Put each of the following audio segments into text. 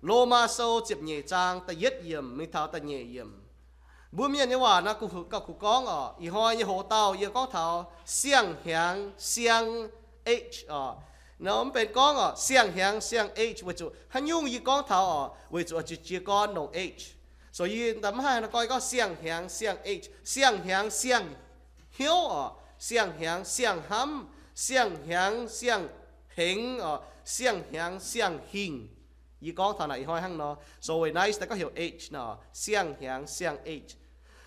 Lomaa Sou ziepc nyeic zaang da'yietv yiemc mingh taux da'nyeic yiemc. Mbuo mienh nyei waac naaiv gauh kuv gorngv oc. Ih hnoi nyei hoc-dauh yie gorngv taux siang-hnyangx, siang, h oc. Nor mv benx gorngv oc siang-hnyangx, siang, h weic zuqc haaix nyungc yie gorngv taux oc, weic zuqc oix zuqc jiez gorn longc h. So yie mv haih nor gorngv, gorngv siang-hnyangx, siang, h, siang-hnyangx, siang hnyouv oc, siang-hnyangx, siang-hnamv, siang-hnyangx, siang-hengx oc, siang-hnyangx, siang-hingh. Yie gorngv taux naaic ih hnoi hnangv nor. So weic naaiv se gorngv heuc h nor, siang-hnyangx, siang, h.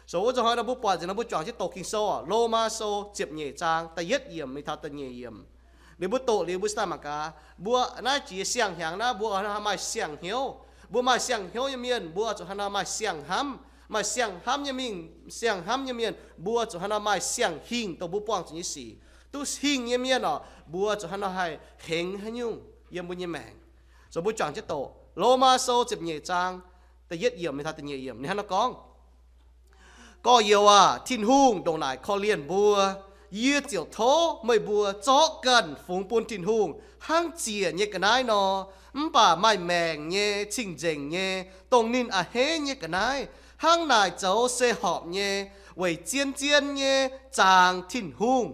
So wuov zuqc hnoi nor mbuo buatc nzengc nor mbuo juangc jienv doqc Ging-Sou oc. Lomaa Sou ziepc nyeic zaang da'yietv yiemc mingh taux da'nyeic yiemc. Liuz mbuo doqc liuz mbuo se daaih mangc gaax, mbuo naaiv jiex siang-hnyangx naaiv mbuo oix hnangv haaix maaih siang-hnyouv. Mbuo maaih siang-hnyouv nyei mienh mbuo zuqc hnangv haaix maaih siang-hnamv. Maaih siang-hnamv nyei mingh, siang-hnamv nyei mienh mbuo zuqc hnangv haaix maaih siang-hingh dongh mbuo buangh zuqc nyei sic. Duqv hingh nyei mienh oc, mbuo zuqc hnangv haaix hengx haaix nyungc yiem mbuo nyei maengc. So mbuo juangc jienv doqc Lomaa Sou ziepc nyeic zaang da'yietv yiemc mingh taux da'nyeic yiemc. Ninh hnangv naaiv gorngv, Gorx-youz aac, Tin-Hungh ndongc naaic korv-lienh mbuo. Yie ziouc tov meih mbuo zorqv ganh fungx bun Tin-Hungh hnangv ziec nyei ga'naaiv nor, mv baac maaih maengc nyei, cing-nzengc nyei, dongh ninh a'hneiv nyei ga'naaiv. Hnangv naaic zoux se horpc nyei, weic zien-zien nyei zaangc Tin-Hungh.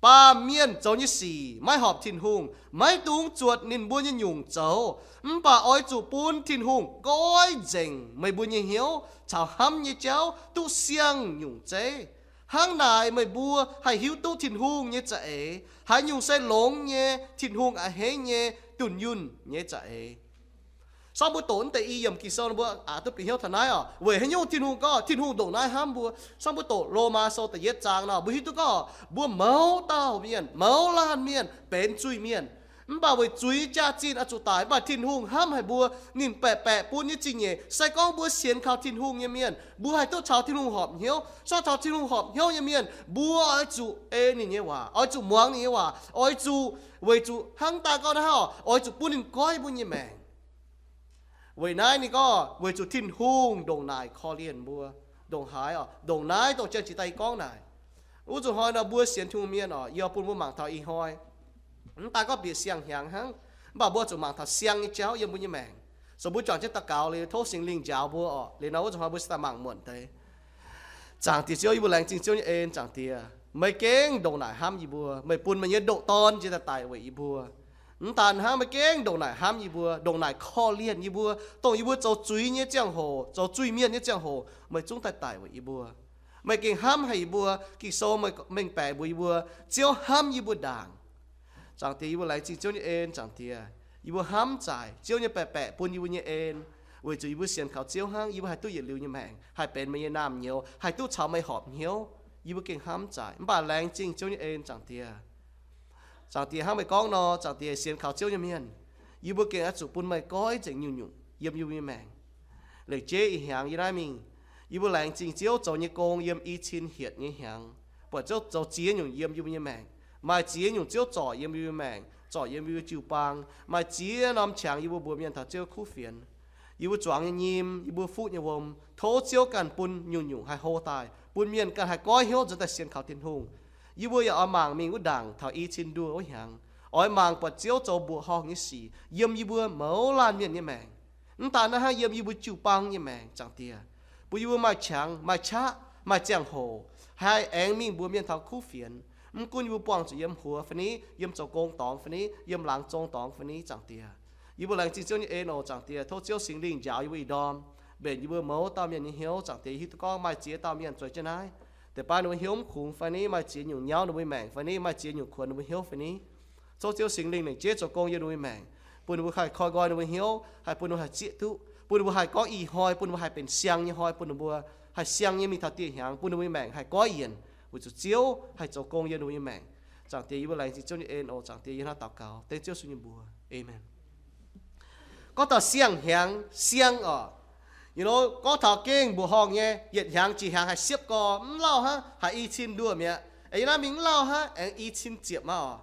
Baamh mienh zoux nyei sic maiv horpc Tin-Hungh, maiv dungx zuotc ninh mbuo nyei nyungc zoux. Mv baac oix zuqc bun Tin-Hungh goiv nzengc meih mbuo nyei hnyouv caux hnamv nyei jauv duqv siang nyungc zeiv. Hnangv naaic meih mbuo haih hiuv duqv Tin-Hungh nyei za'eix, haaix nyungc se longx nyei, Tin-Hungh a'hneiv nyei, dunh yunh nyei za'eix. Sorng mbuo doqc naaiv deix i yiemc Ging-Sou nor mbuo aqc duqv bieqc hnyouv taux naaiv oc. Weic haaix nyungc Tin-Hungh gorngv Tin-Hungh ndongc naaiv hnamv mbuo? Sorng mbuo doqc Lomaa Sou da'yietv zaang nor mbuo hiuv duqv gorngv mbuo mouz dauh mienh, mouz laanh mienh benx zuiz-mienh. Mv baac weic zuiz jaax-zinh oix zuqc daic, mv baac Tin-Hungh hnamv haic mbuo. Ninh baeqc baeqc bun nyei zingh nyeic se gorngv mbuo sienx kaux Tin-Hungh nyei mienh mbuo haih duqv caux Tin-Hungh horpc hnyouv. Sorng caux Tin-Hungh horpc hnyouv nyei mienh mbuo oix zuqc ei ninh nyei waac, oix zuqc muangx ninh nyei waac, oix zuqc, weic zuqc hnangv daaih gorngv naaiv oc, oix zuqc bun ninh goiv mbuo nyei maengc. Weic naaiv ninh gorngv weic zuqc Tin-Hungh ndongc naaic korv-lienh mbuo. Ndongc haaix oc? Ndongc naaiv dongh janx-jiex daaih gorngv naaic. Wuov zuqc hnoi nor mbuo sienx Tin-Hungh mienh oc, yie bun mbuo mangc taux ih hnoi mv daan gorngv bieqc siang-hnyangx hnangv, mv baac mbuo zuqc mangc taux siang nyei jauv yiem mbuo nyei maengc. So mbuo juangc jienv daux gaux liuz tov Singx Lingh njaaux mbuo oc. Liuz nor wuov zuqc hnoi mbuo se daaih mangc muonc deix. Zaangc Diex Ziouv, yie mbuo laengz zingh Ziouv nyei en. Zaangc Diex, meih gengh ndongc naaic hnamv yie mbuo. Meih bun meih nyei ndoqc Dorn njiec daaih daic weic yie mbuo. Mv daan hnangv, meih gengh ndongc naaic hnamv yie mbuo, ndongc naaic korv-lienh yie mbuo, dongh yie mbuo zoux zuiz nyei ziangh hoc, zoux zuiz-mienh nyei ziangh hoc, meih zungv daaih daic weic yie mbuo. Meih gengh hnamv haic yie mbuo. Ging-Sou meih mengh baeqc mbuox yie mbuo, Ziouv hnamv yie mbuo ndaangc. Zaangc Diex, yie mbuo laengz zingh Ziouv nyei en. Zaangc Diex, yie mbuo hnamv zaaic Ziouv nyei baeqc baeqc bun yie mbuo nyei en, weic zuqc yie mbuo sienx kaux Ziouv hnangv, yie mbuo haih duqv yietc liuz nyei maengc, haih benx meih nyei naamh nyouz, haih duqv caux meih horpc hnyouv. Yie mbuo gengh hnamv zaaic, mv baac laengz zingh Ziouv nyei en. Zaangc Diex, Zaangc Diex, hnangv meih gorngv nor, Zaangc Diex, sienx kaux Ziouv nyei mienh, yie mbuo gengh oix zuqc bun meih goiv nzengc nyungc-nyungc yiem yie mbuo nyei maengc. Leiz jeiv ih hnyangx yie naaiv mingh, yie mbuo laengz zingh Ziouv zoux nyei gong yiem i cin hietc nyei hnyangx, buatc Ziouv zoux ziex nyungc yiem yie mbuo nyei maengc. Maaih ziex nyungc Ziouv zorc yiem yie mbuo nyei maengc, zorc yiem yie mbuo jiu-baang. Maaih ziex norm qangx yie mbuo mbuox mienh taux Ziouv kuv fienx. Yie mbuo zuangx nyei nyim, yie mbuo fuqv nyei wuom, tov Ziouv ganh bun nyungc-nyungc haih hlo daaih, bun mienh ganh haih goiv hnyouv nzuonx daaih sienx kaux Tin-Hungh. Yie mbuo yaac oix mangc mingh wuov ndaangc taux i cin nduoh wuov hnyangx, oix mangc buatc Ziouv zoux mbuoqc horngh nyei sic yiem yie mbuo mouz laanh mienh nyei maengc. Mv daan naaiv hnangv, yiem yie mbuo jiu-baang nyei maengc, Zaangc Diex, bun yie mbuo maaih qangx, maaih qaqv, maaih ziangh hoc haih aengx mingh mbuox mienh taux kuv fienx. Mv gunv yie mbuo buangh zuqc yiem huox fai ni, yiem zoux gong dorngx fai ni, yiem laangz zong dorngx fai ni, Zaangc Diex, yie mbuo laengz zingh Ziouv nyei en oc. Zaangc Diex, tov Ziouv Singx Lingh njaaux yie mbuo ih ndorm, mbenc yie mbuo mouz dauh mienh nyei hnyouv. Zaangc Diex, yie hiuv duqv gorngv maaih ziex dauh mienh zueiz jienv naaiv, deix baav ninh mbuo hnyouv mv kungx fai ni, maaih ziex nyungc nyauv ninh mbuo nyei maengc fai ni, maaih ziex nyungc kuonx ninh mbuo hnyouv fai ni. Tov Ziouv Singx Lingh lengc jeiv zoux gong yiem ninh mbuo nyei maengc, bun ninh mbuo haih koi nqoi ninh mbuo hnyouv, haih bun ninh mbuo haih zieqv duqv, bun ninh mbuo haih gorngv ih hnoi, bun ninh mbuo haih benx siang nyei hnoi, bun ninh mbuo haih siang nyei mingh taux dieh hnyangx, bun ninh mbuo nyei maengc haih goiv yienc, weic zuqc Ziouv haih zoux gong yiem ninh mbuo nyei maengc. Zaangc Diex, yie mbuo laengz zingh Ziouv nyei en oc. Zaangc Diex, yie hnangv daux gaux dengv Ziouv Yesu nyei mbuox. Aamen. Gorngv taux siang-hnyangx, siang oc, you know, gorngv taux gengh mbuoqc horngh nyei, yietc hnyangx jiex hnyangx haih siepv gorx, mv lauh hnangv, haiz i cin nduoh mi'aqv. Aengx yie naaiv mingh mv lauh hnangv, aengx i cin ziepc maiv oc.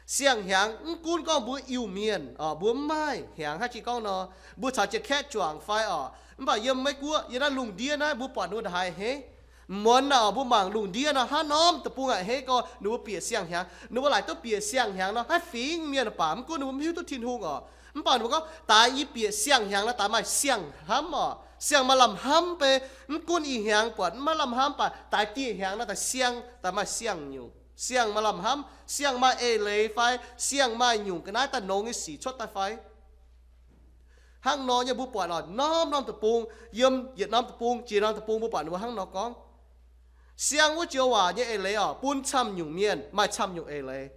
Siang-hnyangx mv gunv gorngv mbuo Iu-Mienh oc, mbuo mv maaih hnyangx haaix jiex gorngv nor, mbuo caux Janx-Kaeqv juangc fai oc, mv baac yiem Meiv Guoqv, yiem naaiv lungh ndiev naaiv mbuo buatc ninh mbuo ndongc haaix a'hneiv. Muonz naaic oc, mbuo mangc lungh ndiev nor, hnangv norm deic-bung a'hneiv gorx, ninh mbuo bieqc siang-hnyangx. Ninh mbuo laaic duqv bieqc siang-hnyangx nor, haaix fingx mienh baac mv gunv ninh mbuo mv hiuv duqv Tin-Hungh oc, Mv baac ninh mbuo gorngv, daaix yie bieqc siang-hnyangx naaiv daaih maaih siang-hnamv oc. Siang maaih lamh hnamv beiv, mv gunv ih hnyangx buatc mv maaih lamh hnamv, mv baac daaix dieh hnyangx naaiv daaih siang, daaih maaih siang-nyungc. Siang maaih lamh hnamv, siang maaih eix leiz fai siang maaih nyungc ga'naaiv daaih nongx nyei sic cuotv daaih fai. Hnangv nor nyei mbuo buatc oc, norm-norm deic-bung, yiem yietc norm deic-bung jiex norm deic-bung mbuo buatc ninh mbuo hnangv nor gorngv. Siang wuov joux waac nyei eix leiz oc, bun camv nyungc mienh maaih camv nyungc eix leiz.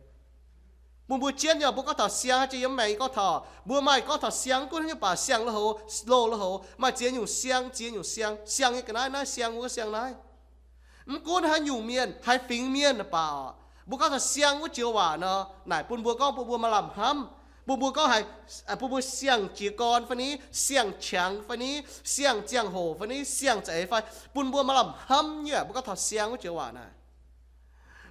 Bun mbuo jienv nyei, mbuo gorngv taux siang, haaix jiex yiem maengx gorngv taux, mbuo maaih gorngv taux siang, mv gunv haaix nyungc baac siang-lo-houx, lo-lo-houx, maaih ziex nyungc siang, ziex nyungc siang, siang nyei ga'naaiv naaiv, siang wuov, siang naaiv. Mv gunv haaix nyungc mienh, haaix fingx mienh baac oc, mbuo gorngv taux siang wuov joux waac nor, naaic bun mbuo gorngv bun mbuo maaih lamh hnamv, bun mbuo gorngv haiz, bun mbuo siang-jiez gorn fai ni, siang-qangx fai ni, siang-ziangh hoc fai ni, siang-za'eix fai, bun mbuo maaih lamh hnamv nyei. Mbuo gorngv taux siang wuov joux waac naaic,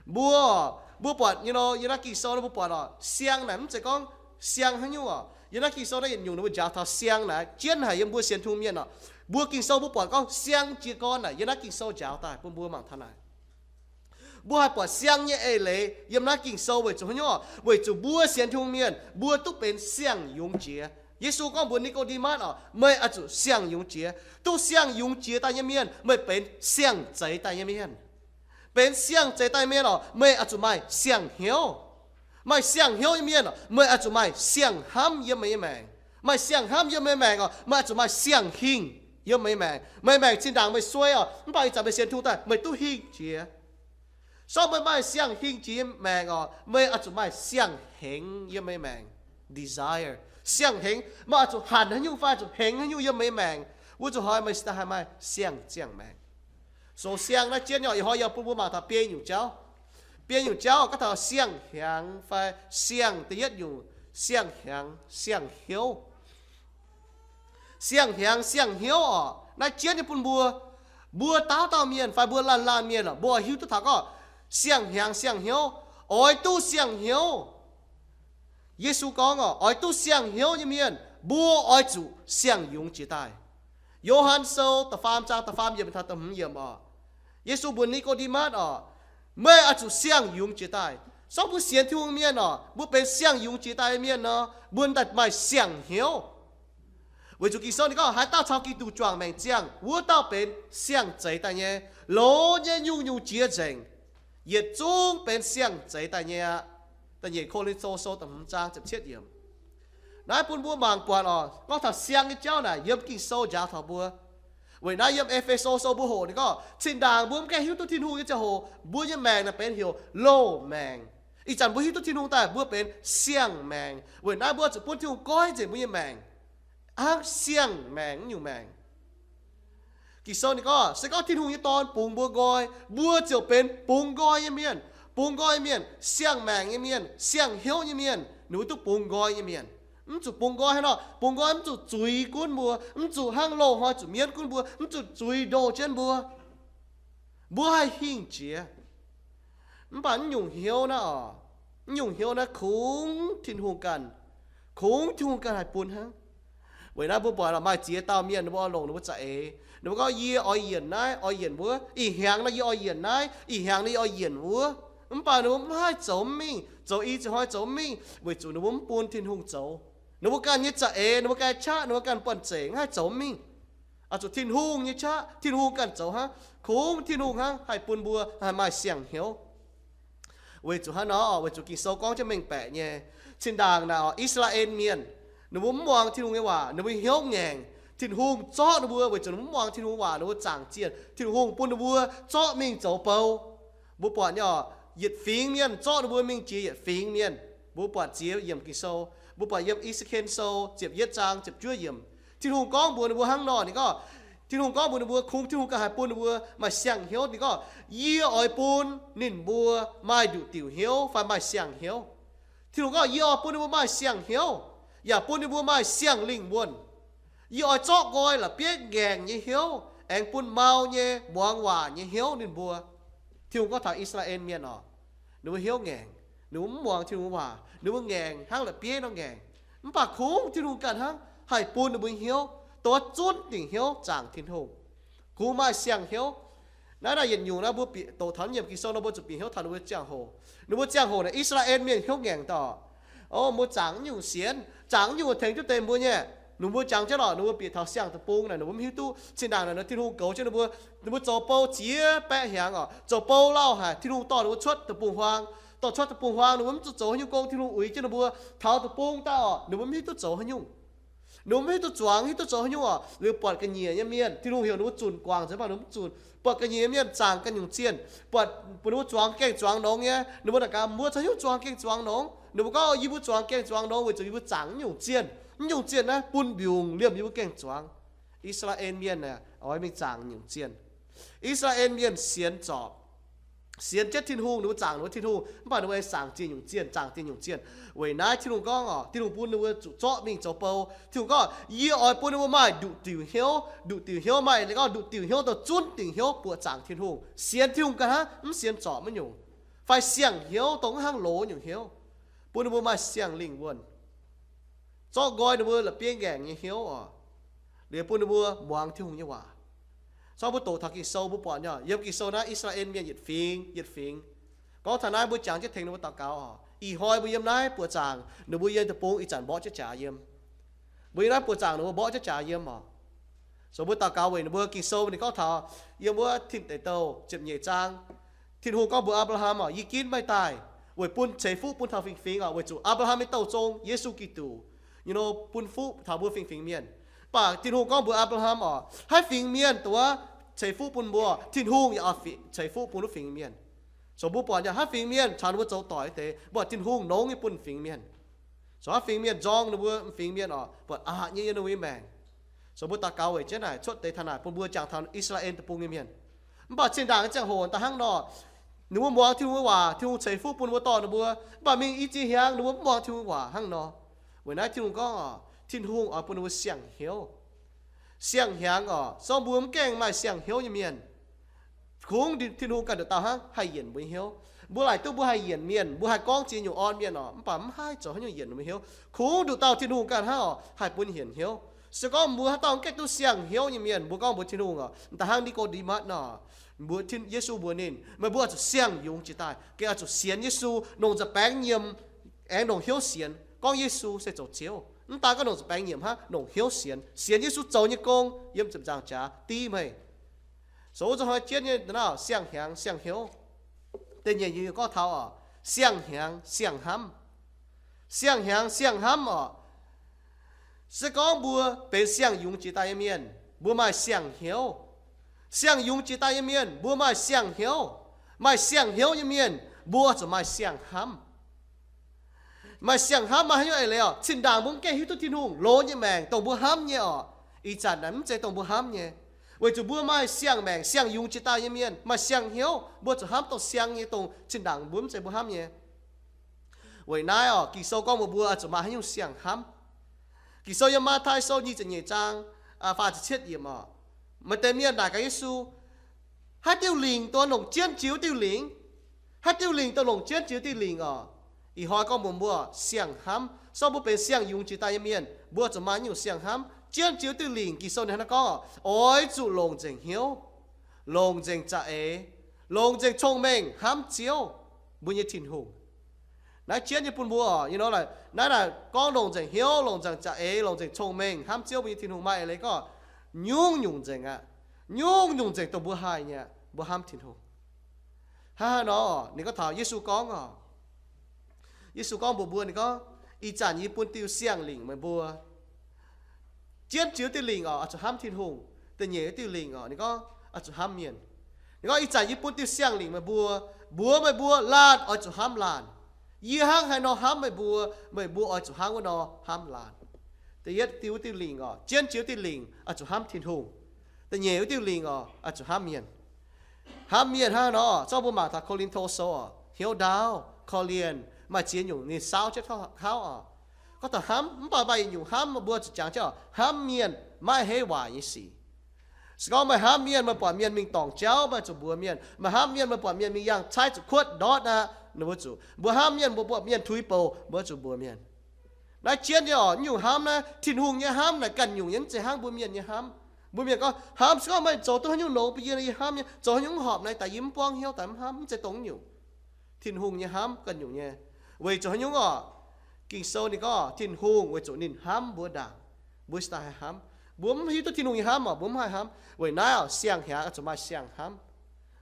mbuo, mbuo buatc nyei nor, yiem naaiv Ging-Sou nor mbuo buatc oc, siang naaic mv zeiz gorngv siang haaix nyungc oc. Yiem naaiv Ging-Sou naaiv yietc nyungc ninh mbuo njaaux taux siang naaic jienv haic yiem mbuo sienx Tin-Hungh mienh oc. Mbuo Ging-Sou mbuo buatc gorngv siang jiez gorn naaic, yiem naaiv Ging-Sou njaaux daaih bun mbuo mangc taux naaic. Mbuo haih buatc siang nyei eix leiz yiem naaiv Ging-Sou weic zuqc haaix nyungc oc? Weic zuqc mbuo sienx Tin-Hungh mienh mbuo duqv benx siang-yungz jiex. Yesu gorngv mbuox Ni^ko^nde^matv oc, meih oix zuqc siang-yungz jiex. Duqv siang-yungz jiex daaih nyei mienh meih benx siang-zeix daaih nyei mienh. Benx siang-zeix daaih mienh oc, meih oix zuqc maaih siang-hnyouv. Maaih siang-hnyouv nyei mienh oc, meih oix zuqc maaih siang-hnamv yiem meih nyei maengc. Maaih siang-hnamv yiem meih maengc oc, meih oix zuqc maaih siang-hingh yiem meih maengc. Meih maengc zinh ndaangc meih suei oc, mv baac ih zanc meih sienx Tin-Hungh daaih meih duqv hingh jiex. Sorng meih maaih siang-hingh jiex nyei maengc oc, meih oix zuqc maaih siang-hengx yiem meih maengc. Desire, siang-hengx. Meih oix zuqc hanc haaix nyungc fai zuqc hengx haaix nyungc yiem meih maengc, wuov zuqc hnoi meih daaih haih maaih siang-ziangh maengc. Sou siang naaiv jienv nyei oc, ih hnoi yie bun mbuo mangc taux biei nyungc jauv. Biei nyungc jauv gorngv taux siang-hnyangx fai siang da'yietv nyungc, siang-hnyangx, siang-hnyouv. Siang-hnyangx siang-hnyouv oc, naaiv jienv nyei bun mbuo, mbuo dauh dauh mienh fai mbuo laanh laanh mienh oc, mbuo oix hiuv duqv taux gorngv siang-hnyangx siang-hnyouv, oix duqv siang-hnyouv. Yesu gorngv oc, oix duqv siang-hnyouv nyei mienh mbuo oix zuqc siang-yungz jiex daaih. Yo^han Sou da'faam zaang da'faam yiemc taux da'hmz yiemc oc. Yesu mbuox Ni^ko^nde^matv oc, meih oix zuqc siang-yungz jiex daaih. Sorng mbuo sienx Tin-Hungh mienh oc, mbuo benx siang-yungz jiex daaih mienh nor, mbuo daaih maaih siang-hnyouv. Weic zuqc Ging-Sou ninh gorngv, haaix dauh caux Giduc juangc maengc ziangh, wuov dauh benx siang-zeix daaih nyei. Loz nyei nyungc-nyungc jiex nzengc, yietc zungv benx siang-zeix daaih nyei aqv. Da'nyeic Ko^lin^to Sou da'hmz zaang ziepc cietv yiemc. Naaiv bun mbuo mangc buatc oc, gorngv taux siang nyei jauv naaic yiem Ging-Sou njaaux taux mbuo. Weic naaiv yiem E^fe^so Sou mbuo hoqc ninh gorngv, zinh ndaangc mbuo mv gaengh hiuv duqv Tin-Hungh nyei ziangh hoc, mbuo nyei maengc naaic benx heuc loz-maengc. Ih zanc mbuo hiuv duqv Tin-Hungh daaih, mbuo benx siang-maengc. Weic naaiv mbuo zuqc bun Tin-Hungh goiv nzengc mbuo nyei maengc, hnangv siang-maengc nyungc maengc. Ging-Sou ninh gorngv, se gorngv Tin-Hungh nyei Dorn bungx mbuo nqoi, mbuo ziouc benx bungx nqoi nyei mienh. Bungx nqoi nyei mienh, siang-maengc nyei mienh, siang-hnyouv nyei mienh, ninh mbuo duqv bungx nqoi nyei mienh. Mv zuqc bungx nqoi haaix nor, bungx nqoi mv zuqc zuiz gunv mbuo, mv zuqc hnangv loz-hnoi zuqc mienv gunv mbuo, mv zuqc zuiz ndoh jienv mbuo. Mbuo haih hingh jiex. Mv baac mv nyungc hnyouv naaiv oc, mv nyungc hnyouv naaiv kungx Tin-Hungh ganh, kungx Tin-Hungh ganh haih bun hnangv. Weic naaiv mbuo buatc maaih ziex dauh mienh, ninh mbuo oix longc ninh mbuo za'eix. Ninh mbuo gorngv, yie oix yienc naaiv, oix yienc wuov. Ih hnyangx nor yie oix yienc naaiv, ih hnyangx nor yie oix yienc wuov. Mv baac ninh mbuo mv haih zoux mingh, zoux i ziex hnoi zoux mingh, weic zuqc ninh mbuo mv bun Tin-Hungh zoux. Ninh mbuo ganh nyei za'eix, ninh mbuo ganh nyei qaqv, ninh mbuo ganh buangh nzengc, mv haih zoux mingh. Oix zuqc Tin-Hungh nyei qaqv, Tin-Hungh ganh zoux hnangv. Kungx Tin-Hungh hnangv haih bun mbuo haih maaih siang-hnyouv. Weic zuqc hnangv nor, weic zuqc Ging-Sou gorngv jienv mengh baeqc nyei, zinh ndaangc naaic oc, I^saa^laa^en Mienh, ninh mbuo mv muangx Tin-Hungh nyei waac, ninh mbuo hnyouv ngaengc. Tin-Hungh zorqv ninh mbuo weic zuqc ninh mbuo mv muangx Tin-Hungh waac, ninh mbuo zaangc zienh. Tin-Hungh bun ninh mbuo zorqv mingh zoux bou. Mbuo buatc nyei oc, yietc fingx mienh zorqv ninh mbuo mingh jiex yietc fingx mienh. Mbuo buatc ziex yiemc Ging-Sou. Mbuo buatc yiem I^saa^ken Sou ziepc yietv zaang ziepc juov yiemc. Tin-Hungh gorngv mbuox ninh mbuo hnangv nor, ninh gorngv, Tin-Hungh gorngv mbuox ninh mbuo, kungx Tin-Hungh ganh haih bun ninh mbuo maaih siang-hnyouv. Ninh gorngv, yie oix bun ninh mbuo maaih nduqc diuc hnyouv fai maaih siang-hnyouv. Tin-Hungh gorngv, yie oix bun ninh mbuo maaih siang-hnyouv, yaac bun ninh mbuo maaih siang-lingh wuonh. Yie oix zorqv nqoi la'bieiv ngaengc nyei hnyouv, aengx bun mau nyei muangx waac nyei hnyouv ninh mbuo. Tin-Hungh gorngv taux I^saa^laa^en Mienh oc, ninh mbuo hnyouv ngaengc, ninh mbuo mv muangx Tin-Hungh waac, ninh mbuo ngaengc hnangv la'bieiv nor ngaengc. Mv baac kungx Tin-Hungh ganh hnangv haih bun ninh mbuo hnyouv, dongh zunv dingc hnyouv zaangc Tin-Hungh. Kungx maaih siang-hnyouv. Naaiv naaic yietc nyungc naaiv mbuo bieqc doqc taux nyiemc Ging-Sou nor mbuo zuqc bieqc hnyouv taux ninh mbuo ziangh hoc. Ninh mbuo ziangh hoc naaic I^saa^laa^en Mienh hnyouv ngaengc daaih oc. O, mbuo zaangc nyungc sienx, zaangc nyungc tengx duqv deix mbuo nyei. Ninh mbuo jangx jienv lorqc, ninh mbuo bieqc taux siang-deic-bung naaic, ninh mbuo mv hiuv duqv. Zinh ndaangc naaic, Tin-Hungh goux jienv ninh mbuo, ninh mbuo zoux bou ziex baeqv hnyangx oc, zoux bou lauh haic. Tin-Hungh dorh ninh mbuo cuotv deic-bung-huaang, dorh cuotv deic-bung-huaang, ninh mbuo mv zuqc zoux haaix nyungc gong. Tin-Hungh uix jienv ninh mbuo taux deic-bung daaih oc, ninh mbuo mv hiuv duqv zoux haaix nyungc. Ninh mbuo mv hiuv duqv zuangx, hiuv duqv zoux haaix nyungc oc. Liuz buatc ga'nyiec nyei mienh, Tin-Hungh heuc ninh mbuo zunc guangc nzengc, mv baac ninh mbuo mv zunc. Buatc ga'nyiec nyei mienh zaangc ganh nyungc zienh, buatc, buatc ninh mbuo zuangx gengh zuangx longx nyei. Ninh mbuo naaic gaax, mbuo caux haaix nyungc zuangx gengh zuangx longx? Ninh mbuo gorngv, yie mbuo zuangx gengh zuangx longx weic zuqc yie mbuo zaangc nyungc zienh. Nyungc zienh naaiv bun mbiungc liemh yie mbuo gengh zuangx. I^saa^laa^en Mienh aah, oix mingh zaangc nyungc zienh. I^saa^laa^en Mienh sienx zorpc, sienx jienv Tin-Hungh, ninh mbuo zaangc ninh mbuo Tin-Hungh, mv baac ninh mbuo aengx zaangc zienh nyungc zienh, zaangc zienh nyungc zienh. Weic naaiv Tin-Hungh gorngv oc, Tin-Hungh bun ninh mbuo zuqc zorqv mingh zoux bou. Tin-Hungh gorngv, Yie oix bun ninh mbuo maaih nduqc diuc hnyouv. Nduqc diuc hnyouv maaih leiz gorngv nduqc diuc hnyouv dongh zunv dingc hnyouv buoqc zaangc Tin-Hungh, sienx Tin-Hungh ganh hnangv, mv sienx zorpc maiv nyungc, fai siang-hnyouv dongh mv hnangv loz nyungc hnyouv, bun ninh mbuo maaih siang-lingh wuonh, zorqv nqoi ninh mbuo la'bieiv ngaengc nyei hnyouv oc, liuz bun ninh mbuo muangx Tin-Hungh nyei waac. Cong mbuo doqc taux Ging-Sou mbuo buatc nyei, yiem Ging-Sou naaiv I^saa^laa^en Mienh yietc fingx yietc fingx, gorngv taux naaiv mbuo jangx jienv tengx ninh mbuo daux gaux oc. Ih hnoi mbuo yiem naaiv buoqc zaangc, ninh mbuo yiem deic-bung ih zanc mborqv jienv jaax yiem. Mbuo yiem naaiv buoqc zaangc ninh mbuo mborqv jienv jaax yiem oc. So mbuo daux gaux weic ninh mbuo. Ging-Sou ninh gorngv taux yiem wuov Tin Deic Douh ziepc nyeic zaang, Tin-Hungh gorngv mbuox Apc^laa^ham oc, Yie ginv meih daaih weic bun ceix fuqv bun taux fingx-fingx oc, weic zuqc Apc^laa^ham nyei douh zong Yesu Giduc, you know, bun fuqv taux mbuo fingx-fingx mienh. Mv baac Tin-Hungh gorngv mbuox Apc^laa^ham oc, haaix fingx mienh dongh wuov ceix fuqv bun mbuo, Tin-Hungh yaac oix ceix fuqv bun wuov fingx mienh. So mbuo buatc nyei, haaix fingx mienh caux ninh mbuo zoux doic deix, mbuo Tin-Hungh nongx nyei bun fingx mienh. So haaix fingx mienh nzorng ninh mbuo fingx mienh oc, buatc aqc nyei yiem ninh mbuo nyei maengc. So mbuo daux gaux weic jienv naaic cuotv deix taux naaic bun mbuo jangx taux I^saa^laa^en deic-bung nyei mienh. Mv baac zinh ndaangc ziangh hoc daaih hnangv nor, ninh mbuo muangx Tin-Hungh nyei waac, Tin-Hungh ceix fuqv bun mbuo, dorh ninh mbuo. Mv baac mingh i ziex hnyangx ninh mbuo mv muangx Tin-Hungh nyei waac hnangv nor. Weic naaiv Tin-Hungh gorngv oc, Tin-Hungh oix bun ninh mbuo siang-hnyouv. Siang-hnyangx oc, se gorngv mbuo mv gaengh maaih siang-hnyouv nyei mienh, kungx Tin-Hungh ganh nduqc dauh hnangv haih yienc mbuo nyei hnyouv. Mbuo laaic duqv mbuo haih yienc mienh, mbuo haih gorngv ziex nyungc orn mienh oc, mv baac mv haih zoux haaix nyungc yienc mbuo nyei hnyouv. Kungx nduqc dauh Tin-Hungh ganh hnangv oc, haih bun yienc hnyouv. Se gorngv mbuo haaix dauh mv gaengh duqv siang-hnyouv nyei mienh, mbuo gorngv mbuox Tin-Hungh oc, da'hnangv Ni^ko^nde^matv nor, mbuox Tin, Yesu mbuox ninh, meih mbuo oix zuqc siang-yungz jiex daaih, gengh oix zuqc sienx Yesu, longc nza'baengx nyiemc, aengx longc hnyouv sienx gorngv Yesu se zoux Ziouv. Mv daan gorngv longc nza'baengx nyiemc hnangv, longc hnyouv sienx, sienx Yesu zoux nyei gong yiem ziepc nzaangc jaax div meih. So wuov zanc hnoi jienv nyei naaiv siang-hnyangx siang-hnyouv. Da'nyeic nyungc gorngv taux oc, siang-hnyangx siang-hnamv. Siang-hnyangx siang-hnamv oc. Se gorngv mbuo benx siang-yungz jiex daaih nyei mienh, mbuo maaih siang-hnyouv. Siang-yungz jiex daaih nyei mienh, mbuo maaih siang-hnyouv. Maaih siang-hnyouv nyei mienh, mbuo zuqc maaih siang-hnamv. Maaih siang-hnamv maaih haaix nyungc eix leiz oc? Zinh ndaangc mbuo mv gaengh hiuv duqv Tin-Hungh loz nyei maengc dongh mbuo hnamv nyei oc. Ih zanc naaic mv zeiz dongh mbuo hnamv nyei. Weic zuqc mbuo maaih siang-maengc siang-yungz jiex daaih nyei mienh, maaih siang-hnyouv, mbuo zuqc hnamv dongh siang nyei, dongh zinh ndaangc mbuo mv zeiz mbuo hnamv nyei. Weic naaiv oc, Ging-Sou gorngv mbuox mbuo oix zuqc maaih haaix nyungc siang-hnamv. Ging-Sou yiem Matv^taai Sou nyic ziepc nyeic zaang, faah ziepc cietv yiemc oc, maaih deix mienh naaic gaax Yesu, haaix diuh lingc dongh longc jienv jiex wuov diuh lingc? Haaix diuh lingc dongh longc jienv jiex wuov diuh lingc oc? Ih hnoi gorngv mbuox mbuo siang-hnamv. Se gorngv mbuo benx siang-yungz jiex daaih nyei mienh, mbuo zuqc maaih nyungc siang-hnamv. Jienv jiex wuov diuh lingc, Ging-Sou ninh hnangv naaiv gorngv oc, oix zuqc longc nzengc hnyouv, longc nzengc za'eix, longc nzengc cong-mengh hnamv Ziouv, mbuo nyei Tin-Hungh. Naaiv jienv nyei bun mbuo oc, you know, naaiv naaic gorngv longc nzengc hnyouv, longc nzengc za'eix, longc nzengc cong-mengh hnamv Ziouv, mbuo nyei Tin-Hungh, maaih eix leiz gorngv nyungc-nyungc nzengc aqv. Nyungc-nyungc nzengc dongh mbuo haih nyei aqv, mbuo hnamv Tin-Hungh. Hnangv haaix nor, ninh gorngv taux Yesu gorngv oc, Yesu gorngv mbuox mbuo, ninh gorngv, Ih zanc yie bun diuh siang-lingc meih mbuo. Jienv jiex diuh lingc oc, oix zuqc hnamv Tin-Hungh. Da'nyeic diuh lingc oc, ninh gorngv oix zuqc hnamv mienh. Ninh gorngv, Ih zanc yie bun diuh siang-lingc meih mbuo, mbuox meih mbuo laanh oix zuqc hnamv laanh. Yie hnangv haaix nor hnamv meih mbuo, meih mbuo oix zuqc hnangv wuov nor hnamv laanh. Da'yietv diuh, diuh lingc oc, jienv jiex diuh lingc oix zuqc hnamv Tin-Hungh. Da'nyeic wuov diuh lingc oc, oix zuqc hnamv mienh. Hnamv mienh hnangv haaix nor, zorqv mbuo mangc taux Ko^lin^to Sou oc, hnyouv ndaauv, korv-lienh, maaih ziex nyungc ninh saauv jienv taux oc. Gorngv taux hnamv, mv baac maaih yietc nyungc hnamv mbuo zuqc jangx jienv oc, hnamv mienh maiv heiv waaic nyei sic. Se gorngv meih hnamv mienh, meih buatc mienh mingh dorngc jauv, meih zuqc mbuox mienh. Meih hnamv mienh, meih buatc mienh mingh yangh caaiv zuqc kuotv ndortv aqv, ninh mbuo zuqc mbuox. Hnamv mienh, mbuo buatc mienh tuix bouc, mbuo zuqc mbuox mienh. Naaiv jienv nyei oc, nyungc hnamv naaiv, Tin-Hungh nyei hnamv naaic ganh nyungc nyei, mv zeiz hnangv mbuo mienh nyei hnamv. Mbuo mienh gorngv hnamv se gorngv meih zoux duqv haaix nyungc longx bun yie, yie hnamv nyei. Zoux haaix nyungc mv horpc naaiv daaih yie mv buangv hnyouv daaih mv hnamv, mv zeiz dongh nyungc. Tin-Hungh nyei hnamv ganh nyungc nyei. Weic zuqc haaix nyungc oc? Ging-Sou ninh gorngv Tin-Hungh weic zuqc ninh hnamv mbuo ndaangc, mbuo cingx daaih haih hnamv. Mbuo mv hiuv duqv Tin-Hungh nyei hnamv oc, mbuo mv haih hnamv. Weic naaiv oc, siang-hnyangx oix zuqc maaih siang-hnamv.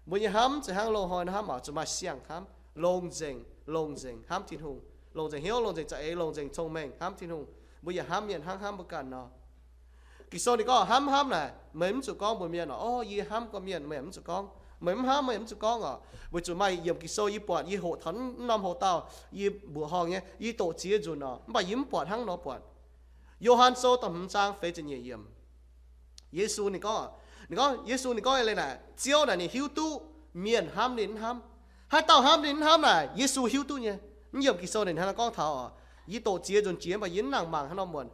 Mbuo nyei hnamv mv zeiz hnangv loz-hnoi hnamv oc, zuqc maaih siang-hnamv, longx nzengc, longx nzengc hnamv Tin-Hungh, longx nzengc hnyouv, longx nzengc za'eix, longx nzengc cong-mengh hnamv Tin-Hungh. Mbuo yaac hnamv mienh hnangv hnamv mbuo ganh nor. Ging-Sou ninh gorngv hnamv, hnamv naaic, meih mv zuqc gorngv mbuox mienh oc, o, yie hnamv gorqv-mienh, meih mv zuqc gorngv. Meih mv hnamv, meih mv zuqc gorngv oc. Weic zuqc maaih yiemc Ging-Sou yie buatc, yie hoqc taux norm hoc-dauh, yie mbuoqc horngh nyei, yie doqc ziex nzunc oc, mv baac yie mv buatc hnangv nor buatc. Yo^han Sou da'hmz zaang feix ziepc nyeic yiemc. Yesu ninh gorngv, ninh gorngv, Yesu ninh gorngv leiz naaic, Ziouv naaic ninh hiuv duqv mienh hnamv ninh mv hnamv. Haaix dauh hnamv ninh mv hnamv naaic, Yesu hiuv duqv nyei. Mv yiemc Ging-Sou ninh hnangv naaiv gorngv taux oc. Yie doqc ziex nzunc jiex, mv baac yie mv nangc mangc hnangv nor muonc.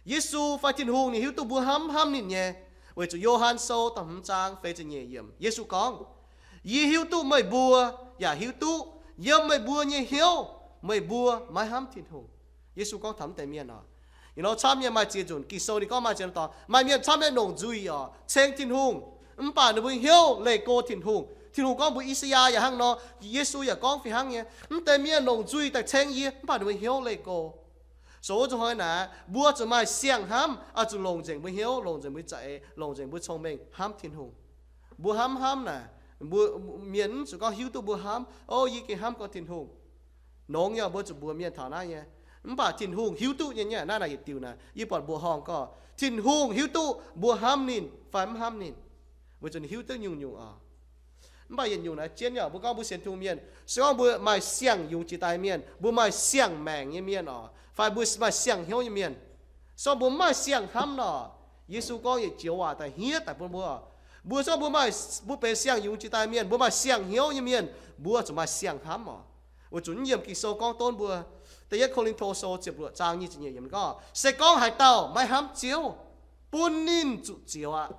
Yesu fai Tin-Hungh ninh hiuv duqv mbuo hnamv mv hnamv ninh nyei. Weic zuqc Yo^han Sou da'hmz zaang feix ziepc nyeic yiemc, Yesu gorngv, Yie hiuv duqv meih mbuo yaac hiuv duqv yiem meih mbuo nyei hnyouv meih mbuo maiv hnamv Tin-Hungh. Yesu gorngv taux mv deix mienh oc. Ih hnoi camv nyei maaih ziex nzunc Ging-Sou ninh gorngv maaih ziex nor dorngx, maaih mienh camv nyei longc nzuih oc, ceng Tin-Hungh, mv baac ninh mbuo hnyouv leih go Tin-Hungh. Tin-Hungh gorngv mbuox I^saa^yaa yaac hnangv nor, Yesu yaac gorngv fih hnangv nyei, mv deix mienh longc nzuih daaih ceng yie, mv baac ninh mbuo hnyouv leih go. So wuov zuqc hnoi naaic, mbuo zuqc maaih siang-hnamv, oix zuqc longc nzengc mbuo hnyouv, longc nzengc mbuo za'eix, longc nzengc mbuo cong-mengh hnamv Tin-Hungh. Mbuo hnamv hnamv naaic, mbuo, mienh mv zuqc gorngv hiuv duqv mbuo hnamv, o, yie gengh hnamv gorngv Tin-Hungh. Nongx nyei, mbuo zuqc mbuox mienh taux naaiv nyei. Mv baac Tin-Hungh hiuv duqv nyei, nyei naaiv naaic yietc diuc naaic, yie buatc mbuoqc horngh gorngv Tin-Hungh hiuv duqv mbuo hnamv ninh fai mv hnamv ninh, weic zuqc ninh hiuv duqv nyungc-nyungc oc. Mv baac yietc nyungc naaiv jienv nyei, mbuo gorngv mbuo sienx Tin-Hungh mienh, se gorngv mbuo maaih siang-yungz jiex daaih mienh, mbuo maaih siang-maengc nyei mienh oc, fai mbuo maaih siang-hnyouv nyei mienh, se gorngv mbuo mv maaih siang-hnamv nor, Yesu gorngv yietc joux waac daaih hniev daaih bun mbuo. Mbuo se gorngv mbuo maaih, mbuo benx siang-yungz jiex daaih mienh, mbuo maaih siang-hnyouv nyei mienh, mbuo zuqc maaih siang-hnamv oc. Weic zuqc yiem Ging-Sou gorngv donv mbuo, da'yietv Ko^lin^to Sou ziepc luoqc zaang nyic ziepc nyeic yiemc gorngv, se gorngv haaix dauh maiv hnamv Ziouv, bun ninh zuqc zioux aqv.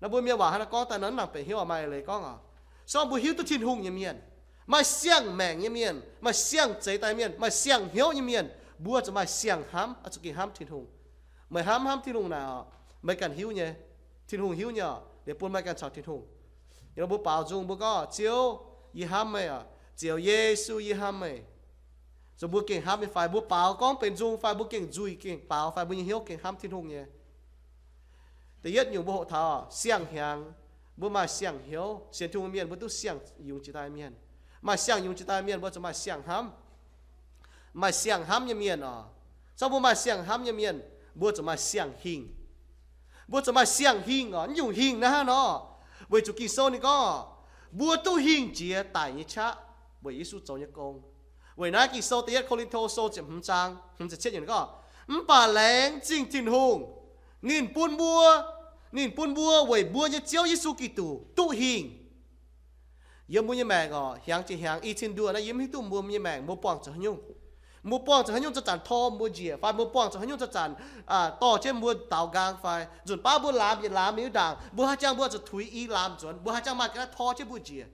Naaiv mbuo mienh waac hnangv naaiv gorngv daaih nor, mv nangc benx hnyouv maaih eix leiz gorngv oc. Se gorngv mbuo hiuv duqv Tin-Hungh nyei mienh, maaih siang-maengc nyei mienh, maaih siang-zeix daaih mienh, maaih siang-hnyouv nyei mienh, mbuo zuqc maaih siang-hnamv, oix zuqc gengh hnamv Tin-Hungh. Meih hnamv, hnamv Tin-Hungh naaic oc, meih ganh hiuv nyei. Tin-Hungh hiuv nyei oc, liuz bun meih ganh caux Tin-Hungh. Ih hnoi mbuo baaux nzung mbuo gorngv, Ziouv, yie hnamv meih oc. Ziouv Yesu, yie hnamv meih. Zoux mbuo gengh hnamv nyei fai? Mbuo baaux gorngv benx nzung fai mbuo gengh nzuih gengh baaux fai mbuo nyei hnyouv gengh hnamv Tin-Hungh nyei? Da'yietv nyungc mbuo hoqc taux siang-hnyangx, mbuo maaih siang-hnyouv. Sienx Tin-Hungh mienh mbuo duqv siang-yungz jiex daaih mienh. Maaih siang-yungz jiex daaih mienh mbuo zuqc maaih siang-hnamv. Maaih siang-hnamv nyei mienh oc. Se gorngv mbuo maaih siang-hnamv nyei mienh, mbuo zuqc maaih siang-hingh. Mbuo zuqc maaih siang-hingh oc. Mv nyungc hingh naaiv hnangv nor, weic zuqc Ging-Sou ninh gorngv, mbuo duqv hingh jiex daic nyei qaqv weic Yesu zoux nyei gong. Weic naaiv Ging-Sou da'yietv Ko^lin^to Sou ziepc hmz zaang hmz ziepc cietv yiemc gorngv, mv baac laengz zingh Tin-Hungh, ninh bun mbuo, ninh bun mbuo weic mbuo nyei Ziouv Yesu Giduc duqv hingh. Yiem mbuo nyei maengc oc, hnyangx jiex hnyangx, i cin nduoh naaiv yie mv hiuv duqv mbuo nyei maengc mbuo buangh zuqc haaix nyungc. Mbuo buangh zuqc haaix nyungc zanc-zanc tor mbuo njiec, fai mbuo buangh zuqc haaix nyungc zanc-zanc dorh jienv mbuo daaux nqaang fai nzunc baav mbuo laamz yietc laamz liuz ndaangc, mbuo haih jangx mbuo zuqc tuix i laamz nzuonx, mbuo haih jangx maaih ga'naaiv tor jienv mbuo njiec.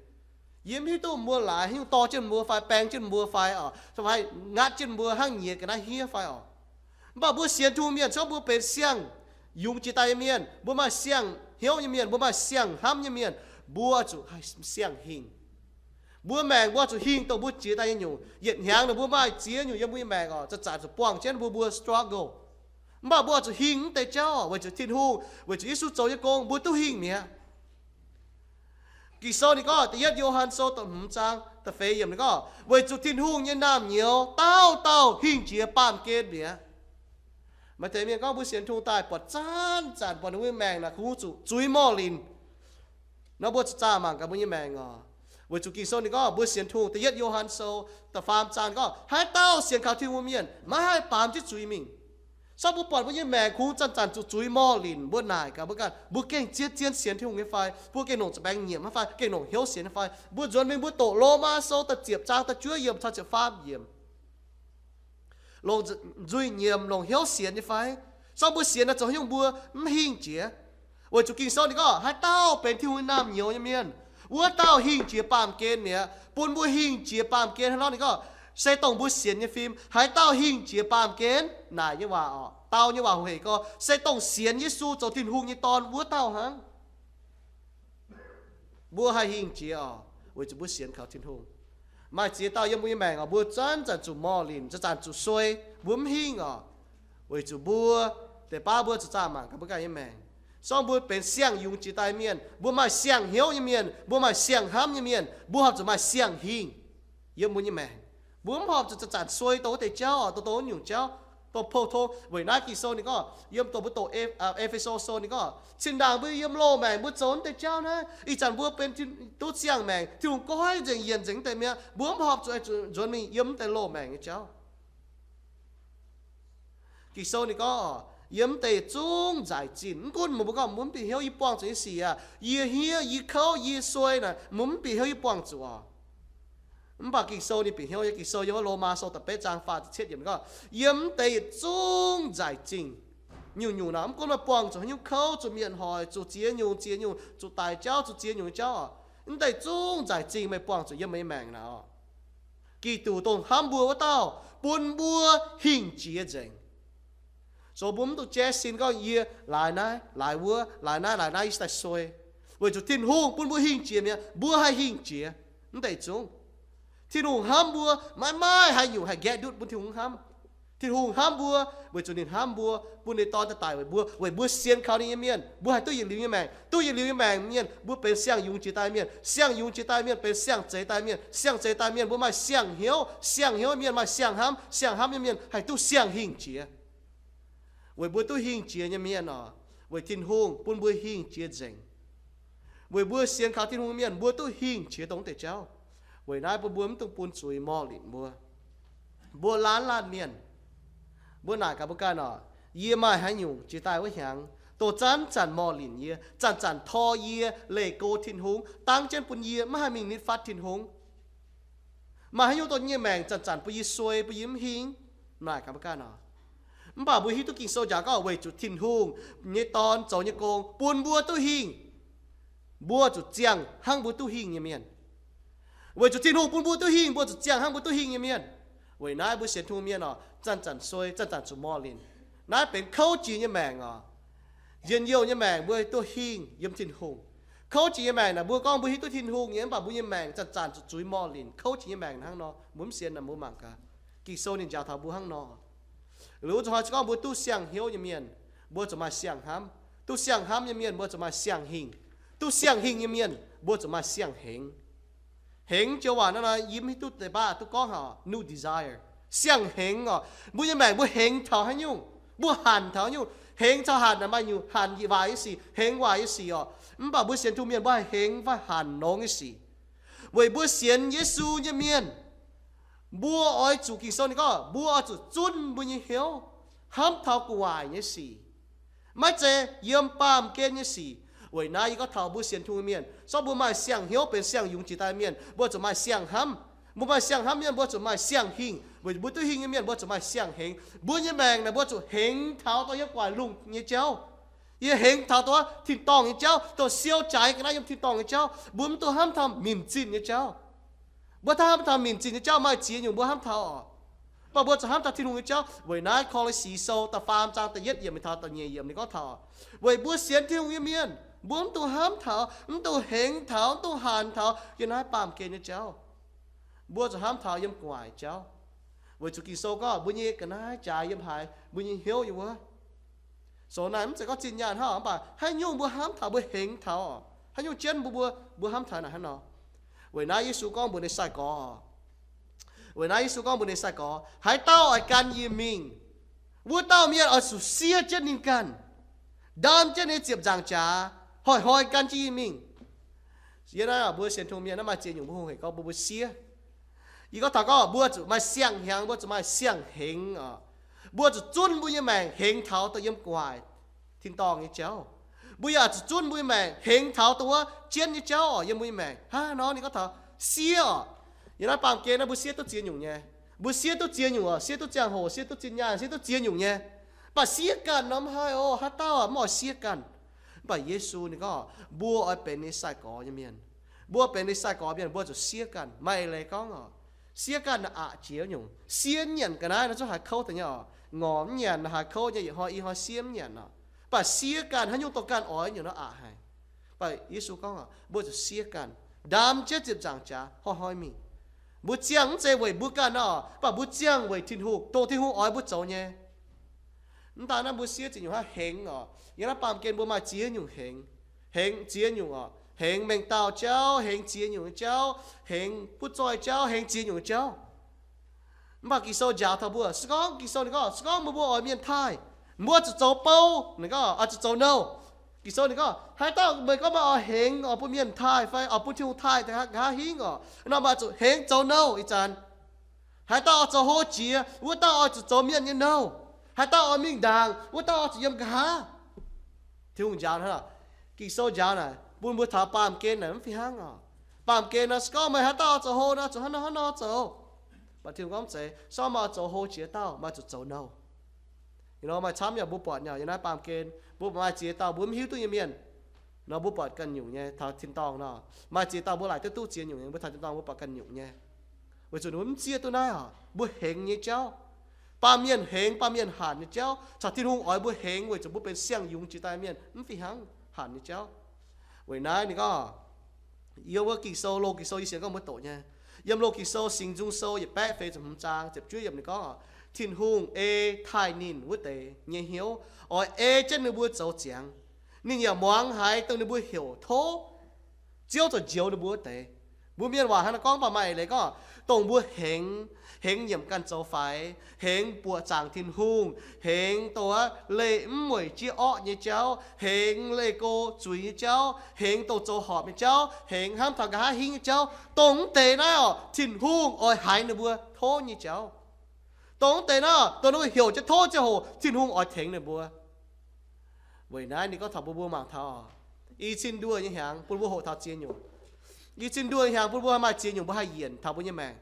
Yie mv hiuv duqv mbuo laaix haaix nyungc dorh jienv mbuo fai baeng jienv mbuo fai oc, fai ngatv jienv mbuo hnangv nyiex ga'naaiv hniev fai oc. Mv baac mbuo sienx Tin-Hungh mienh, se gorngv mbuo benx siang-yungz jiex daaih nyei mienh, mbuo maaih siang-hnyouv nyei mienh, mbuo maaih siang-hnamv nyei mienh, mbuo zuqc haih siang-hingh. Mbuo maengc mbuo zuqc hingh dongh mbuo jiex daaih nyei nyungc. Yietc hnyangx ninh mbuo maaih ziex nyungc yiem mbuo nyei maengc oc, zanc-zanc zuqc buangh jienv mbuo, mbuo struggle. Mv baac mbuo zuqc hingh mv deix jauv weic zuqc Tin-Hungh, weic zuqc Yesu zoux nyei gong, mbuo duqv hingh mi'aqv. Ging-Sou ninh gorngv, da'yietv Yo^han Sou da'hmz zaang da'feix yiemc ninh gorngv, weic zuqc Tin-Hungh nyei naamh nyouz dauh dauh hingh jiex baamh gen mi'aqv. Maaih deix mienh gorngv mbuo sienx Tin-Hungh daaih buatc zanc-zanc buatc ninh mbuo nyei maengc naaic kungx zuqc zuiz morh linc. Nor mbuo zuqc zaah mangc gaax mbuo nyei maengc oc. Weic zuqc Ging-Sou ninh gorngv mbuo sienx Tin-Hungh, da'yietv Yo^han Sou da'faam zaang gorngv, haaix dauh sienx kaux Tin-Hungh mienh maiv haih baamz jienv zuiz mingh. Se gorngv mbuo buatc mbuo nyei maengc kungx zanc-zanc zuqc zuiz morh linc, mbuo naaic gaax mbuo ganh, mbuo gengh zien-zien sienx Tin-Hungh nyei fai? Mbuo gengh longc za'baeng nyiemc nyei fai? Gengh longc hnyouv sienx nyei fai? Mbuo nzuonx mingh mbuo doqc Lomaa Sou da'ziepc zaang da'juov yiemc caux ziepc faam yiemc. Longc nzuih nyiemc, longc hnyouv sienx nyei fai? Se gorngv mbuo sienx naaiv zoux haaix nyungc mbuo mv hingh jiex? Weic zuqc Ging-Sou ninh gorngv, haaix dauh benx Tin-Hungh nyei naamh nyouz nyei mienh, wuov dauh hingh jiex baamh gen mi'aqv. Bun mbuo hingh jiex baamh gen hnangv nor ninh gorngv, se dongh mbuo sienx nyei fim. Haaix dauh hingh jiex baamh gen, naaic nyei waac oc, dau nyei waac hoc hec gorngv, se dongh sienx Yesu zoux Tin-Hungh nyei Dorn wuov dauh hnangv. Mbuo haih hingh jiex oc, weic zuqc mbuo sienx kaux Tin-Hungh. Maaih ziex dauh yiem mbuo nyei maengc oc, mbuo zanc-zanc zuqc morh linc, zanc-zanc zuqc suei, mbuo mv hingh oc. Weic zuqc mbuo, deix baav mbuo zuqc zaah mangc gaax mbuo ganh nyei maengc. Sorng mbuo benx siang-yungz jiex daaih mienh, mbuo maaih siang-hnyouv nyei mienh, mbuo maaih siang-hnamv nyei mienh, mbuo horpc zuqc maaih siang-hingh yiem mbuo nyei maengc. Mbuo mv horpc zuqc zanc-zanc suei dongh wuov deix jauv, dongh, dongh wuov nyungc jauv, dongh pou-tong. Weic naaiv Ging-Sou ninh gorngv, yiem dongh mbuo doqc E-, aa, E^fe^so Sou ninh gorngv, zinh ndaangc mbuo yiem loz-maengc mbuo zoux wuov deix jauv naaiv, ih zanc mbuo benx Tin, duqv siang-maengc, Tin-Hungh goiv nzengc, yienc nzengc wuov deix mi'aqv. Mbuo mv horpc zuqc, zuqc nzuonx mingh yiem wuov deix loz-maengc nyei jauv. Ging-Sou ninh gorngv, yiem wuov deix zungv nzaic zinh. Mv gunv meih mbuo gorngv mbuo mv bieqc hnyouv, yie buangh zuqc nyei sic aac, yie hniev, yie kouv, yie suei naaic, mbuo mv bieqc hnyouv yie buangh zuqc oc. Mv baac Ging-Sou ninh bieqc hnyouv nyei. Ging-Sou yiem wuov Lomaa Sou da'betv zaang faah ziepc cietv yiemc gorngv, yiem wuov deix yietc zungv nzaic zingh. Nyungc-nyungc naaic, mv gunv meih buangh zuqc haaix nyungc, kouv, zuqc mienh hoic, zuqc ziex nyungc ziex nyungc, zuqc daic jauv, zuqc ziex nyungc nyei jauv oc, wuov deix zungv nzaic zingh meih buangh zuqc yiem meih nyei maengc naaic oc. Giduc dongh hnamv mbuo wuov dauh bun mbuo hingh jiex nzengc. So mbuo mv dungx jaiv sin gorngv yie laaix naaiv laaix wuov, laaix naaiv laaix naaiv, yie daaih suei. Weic zuqc Tin-Hungh bun mbuo hingh jiex mi'aqv, mbuo haih hingh jiex wuov deix zungv. Tin-Hungh hnamv mbuo maiv maaih haaix nyungc haih nqaeqv ndutv bun Tin-Hungh hnamv. Tin-Hungh hnamv mbuo weic zuqc ninh hnamv mbuo, bun ninh Dorn daaih daic weic mbuo, weic mbuo sienx kaux ninh nyei mienh mbuo haih duqv yietc liuz nyei maengc. Duqv yietc liuz nyei maengc mienh mbuo benx siang-yungz jiex daaih mienh, siang-yungz jiex daaih mienh benx siang-zeix daaih mienh, siang-zeix daaih mienh mbuo maaih siang-hnyouv, siang-hnyouv mienh maaih siang-hnamv, siang-hnamv nyei mienh haih duqv siang-hingh jiex. Weic mbuo duqv hingh jiex nyei mienh oc, weic Tin-Hungh bun mbuo hingh jiex nzengc. Weic mbuo sienx kaux Tin-Hungh mienh mbuo duqv hingh jiex dongh wuov deix jauv. Weic naaiv bun mbuo mv dungx bun zuiz morh linc mbuo. Mbuo laanh laanh mienh, mbuo naaic gaax mbuo ganh oc, yie maaih haaix nyungc jiex daaih wuov hnyangx, dongh zanc-zanc morh linc yie, zanc-zanc tor yie leih go Tin-Hungh, dangv jienv bun yie maiv haih mingh nitv fatv Tin-Hungh. Maaih haaix nyungc dongh yie nyei maengc zanc-zanc bun yie suei, bun yie mv hingh? Naaic gaax mbuo ganh oc. Mv baac mbuo hiuv duqv Ging-Sou njaaux gorngv weic zuqc Tin-Hungh nyei Dorn zoux nyei gong bun mbuo duqv hingh, mbuo zuqc ziangh hnangv mbuo duqv hingh nyei mienh. Weic zuqc Tin-Hungh bun mbuo duqv hingh, mbuo zuqc ziangh hnangv mbuo duqv hingh nyei mienh. Weic naaiv mbuo sienx Tin-Hungh mienh oc, zanc-zanc suei, zanc-zanc zuqc morh linc. Naaiv benx kouv jiex nyei maengc oc. Njien-youh nyei maengc mbuo duqv hingh yiem Tin-Hungh. Kouv jiex nyei maengc naaic, mbuo gorngv mbuo hiuv duqv Tin-Hungh nyei, mv baac mbuo nyei maengc zanc-zanc zuqc zuiz morh linc, kouv jiex nyei maengc hnangv nor, mbuo mv sienx naaic mbuo mangc gaax. Ging-Sou ninh njaaux taux mbuo hnangv nor. Liuz zuqc hnoi se gorngv mbuo duqv siang-hnyouv nyei mienh, mbuo zuqc maaih siang-hnamv. Duqv siang-hnamv nyei mienh mbuo zuqc maaih siang-hingh. Duqv siang-hingh nyei mienh mbuo zuqc maaih siang-hengx. Hengx joux waac naaiv nor yie mv hiuv duqv deix baav duqv gorngv haaix, new desire. Siang-hengx oc. Mbuo nyei maengc mbuo hengx taux haaix nyungc, mbuo hanc taux haaix nyungc. Hengx caux hanc naaic maaih nyungc hanc waaic nyei sic, hengx waaic nyei sic oc. Mv baac mbuo sienx Tin-Hungh mienh mbuo haih hengx fai hanc longx nyei sic. Weic mbuo sienx Yesu nyei mienh, mbuo oix zuqc, Ging-Sou ninh gorngv, mbuo oix zuqc zunv mbuo nyei hnyouv hnamv taux gu'nguaaic nyei sic, maiv zeiz yiem baamh gen nyei sic. Weic naaiv yie gorngv taux mbuo sienx Tin-Hungh mienh, sorng mbuo maaih siang-hnyouv benx siang-yungz jiex daaih mienh, mbuo zuqc maaih siang-hnamv. Mbuo maaih siang-hnamv mienh, mbuo zuqc maaih siang-hingh. Weic mbuo duqv hingh nyei mienh, mbuo zuqc maaih siang-hengx. Mbuo nyei maengc naaic mbuo zuqc hengx taux dongh yiem gu'nguaaic lungh nyei jauv. Yie hengx taux dongh tin-dorngh nyei jauv, dongh siou jaaix ga'naaiv yiem tin-dorngh nyei jauv. Mbuo mv dungx hnamv taux minc zinh nyei jauv. Mbuo hnamv taux minc zinh nyei jauv maaih ziex nyungc mbuo hnamv taux oc. Mv baac mbuo zuqc hnamv taux Tin-Hungh nyei jauv. Weic naaiv Ko^li^si Sou da'faam zaang da'yietv yiemc mingh taux da'nyeic yiemc ninh gorngv taux, weic mbuo sienx Tin-Hungh nyei mienh, mbuo mv dungx hnamv taux, mv dungx hengx taux, mv dungx hanc taux yiem naaiv baamh gen nyei jauv. Mbuo zuqc hnamv taux yiem gu'nguaaic jauv. Weic zuqc Ging-Sou gorngv mbuo nyei ga'naaiv jaaix yiem haaix, mbuo nyei hnyouv yiem wuov. So naaiv mv zeiz gorngv zinh nyaanh hnangv, mv baac haaix nyungc mbuo hnamv taux, mbuo hengx taux, haaix nyungc jienv mbuo, mbuo, mbuo hnamv taux naaic hnangv nor. Weic naaiv Yesu gorngv mbuox ninh sai-gorx, weic naaiv Yesu gorngv mbuox ninh sai-gorx, haaix dauh oix gan yie mingh, wuov dauh mienh oix zuqc siev jienv ninh ganh, ndaam jienv ninh nyei ziepc nzaangc jaax, hnoi-hnoi gan jienv yie mingh. Yie naaiv mbuo sienx Tin-Hungh mienh naaiv maaih ziex nyungc mbuo hungh hec gorngv mbuo, mbuo siev. Yie gorngv taux gorngv mbuo zuqc maaih siang-hnyangx, mbuo zuqc maaih siang-hengx oc. Mbuo zuqc zunv mbuo nyei maengc hengx taux dongh yiem gu'nguaaic tin-dorngh nyei jauv. Mbuo yaac zuqc zunv mbuo nyei maengc hengx taux dongh wuov jienv nyei jauv oc yiem mbuo nyei maengc. Hnangv nor ninh gorngv taux siev oc. Yiem naaiv baamh gen naaiv mbuo siev duqv ziex nyungc nyei. Mbuo siev duqv ziex nyungc oc, siev duqv ziangh hoc, siev duqv zinh nyaanh, siev duqv ziex nyungc nyei. Mv baac siev ganh nor mv haih oc, haaix dauh mv oix siev ganh. Mv baac Yesu ninh gorngv mbuo oix benx ninh sai-gorx nyei mienh. Mbuo benx ninh sai-gorx mienh mbuo zuqc siev ganh. Maaih eix leiz gorngv oc, siev ganh naaic aqc jiex nyungc. Siev nyanc ga'naaiv nor zungv haiz kouv deix nyei oc. Ngorc mv nyanc haiz kouv nyei, yietc hnoi i hnoi siev mv nyanc oc. Mv baac siev ganh haaix nyungc dongh ganh oix nyungc nor aqc haic. Mv baac Yesu gorngv oc, mbuo zuqc siev ganh, ndaam jienv ziepc nzaangc jaax hnoi-hnoi mingh. Mbuo ziangh mv zeiz weic mbuo ganh nor, mv baac mbuo ziangh weic Tin-Hungh, dongh Tin-Hungh oix mbuo zoux nyei. Mv daan naaiv mbuo siev ziex nyungc hnangv hengx oc. Yiem naaiv baamh gen mbuo maaih ziex nyungc hengx. Hengx ziex nyungc oc. Hengx mengh dauh jauv, hengx ziex nyungc nyei jauv, hengx butv zoih jauv, hengx ziex nyungc nyei jauv. Mv baac Ging-Sou njaaux taux mbuo, se gorngv Ging-Sou ninh gorngv, se gorngv meih mbuo oix mienh taaih, mbuo zuqc zoux bou, ninh gorngv, oix zuqc zoux nouh. Ging-Sou ninh gorngv, haaix dauh meih gorngv meih oix hengx, oix bun mienh taaih fai oix bun Tin-Hungh taaih nqa'haav hingv oc, nor meih zuqc hengx zoux nouh ih zanc. Haaix dauh oix zoux hlo jiex, wuov dauh oix zuqc zoux mienh nyei nouh. Haaix dauh oix mingh ndaangc, wuov dauh oix zuqc yiem nqa'haav. Tin-Hungh njaaux hnangv, Ging-Sou njaaux naaic bun mbuo taux baamh gen naaic mv fih hnangv oc. Baamh gen nor, se gorngv meih haaix dauh oix zoux hlo nor, zuqc hnangv nor hnangv nor zoux. Mv baac Tin-Hungh gorngv mv zeiz, se gorngv meih oix zoux hlo jiex dauh, meih zuqc zoux nouh. Nor maaih camv yaac mbuo buatc nyei, yiem naaiv baamh gen mbuo maaih ziex dauh mbuo mv hiuv duqv nyei mienh. Nor mbuo buatc ganh nyungc nyei taux tin-dorngh nor, maaih ziex dauh mbuo laaic duqv duqv ziex nyungc nyei, mbuo taux tin-dorngh mbuo buatc ganh nyungc nyei. Weic zuqc mbuo mv zieqv duqv naaiv oc, mbuo hengx nyei jauv. Baamh mienh hengx, baamh mienh hanc nyei jauv caux Tin-Hungh oix mbuo hengx weic zuqc mbuo benx siang-yungz jiex daaih mienh mv fih hnangv, hanc nyei jauv. Weic naaiv ninh gorngv, yiem wuov Ging-Sou, Loz-Ging-Sou yie sienx gorngv mbuo doqc nyei. Yiem Loz-Ging-Sou Singx Nzung Sou yietc baeqv feix ziepc hmz zaang ziepc juov yiemc ninh gorngv, Tin-Hungh ei taaih ninh wuov deix nyei hnyouv, oix ei jienv ninh mbuo zoux ziangx. Ninh yaac muangx haiz dongh ninh mbuo heuc tov Ziouv zoux njoux ninh mbuo wuov deix. Mbuo mienh waac hnangv naaiv gorngv, mv baac maaih eix leiz gorngv, dongh mbuo hengx, hengx nyiemc ganh zoux faix, hengx buoqc zaangc Tin-Hungh, hengx dongh leih mv mueic jiex orqv nyei jauv, hengx leih go zuiz nyei jauv, hengx dongh zoux horpc nyei jauv, hengx hnamv taux nqa'haav hingv nyei jauv, dongh mv deix naaiv oc, Tin-Hungh oix haiz ninh mbuo tov nyei jauv. Dongh mv deix naaiv, dongh ninh mbuo heuc jienv tov ziangh hoc, Tin-Hungh oix tengx ninh mbuo. Weic naaiv ninh gorngv taux mbuo, mbuo mangc taux oc, i cin nduoh nyei hnyangx bun mbuo hoqc taux ziex nyungc. I cin nduoh nyei hnyangx bun mbuo maaih ziex nyungc mbuo haih yienc taux mbuo nyei maengc.